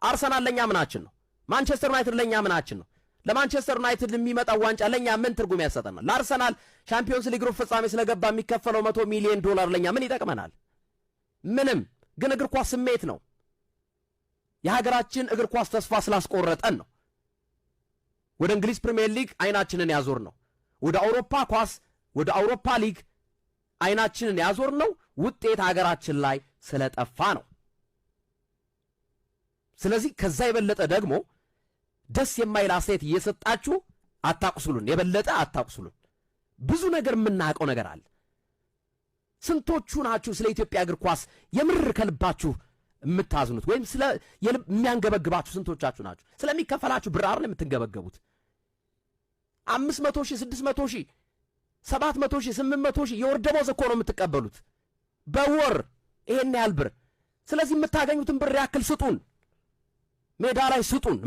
አርሰናል ለእኛ ምናችን ነው? ማንቸስተር ዩናይትድ ለእኛ ምናችን ነው? ለማንቸስተር ዩናይትድ የሚመጣው ዋንጫ ለእኛ ምን ትርጉም ያሰጠናል? ለአርሰናል ሻምፒዮንስ ሊግ ሩብ ፍጻሜ ስለገባ የሚከፈለው 100 ሚሊዮን ዶላር ለእኛ ምን ይጠቅመናል? ምንም። ግን እግር ኳስ ስሜት ነው። የሀገራችን እግር ኳስ ተስፋ ስላስቆረጠን ነው ወደ እንግሊዝ ፕሪምየር ሊግ አይናችንን ያዞርነው። ወደ አውሮፓ ኳስ፣ ወደ አውሮፓ ሊግ አይናችንን ያዞርነው ውጤት ሀገራችን ላይ ስለጠፋ ነው። ስለዚህ ከዛ የበለጠ ደግሞ ደስ የማይል አስተያየት እየሰጣችሁ አታቁስሉን፣ የበለጠ አታቁስሉን። ብዙ ነገር የምናውቀው ነገር አለ። ስንቶቹ ናችሁ ስለ ኢትዮጵያ እግር ኳስ የምር ከልባችሁ የምታዝኑት ወይም ስለ የሚያንገበግባችሁ ስንቶቻችሁ ናችሁ? ስለሚከፈላችሁ ብር አይደል የምትንገበገቡት? 500,000፣ 600,000፣ 700,000፣ 800,000 የወር ደመወዝ እኮ ነው የምትቀበሉት በወር ይሄን ያህል ብር። ስለዚህ የምታገኙትን ብር ያክል ስጡን፣ ሜዳ ላይ ስጡን።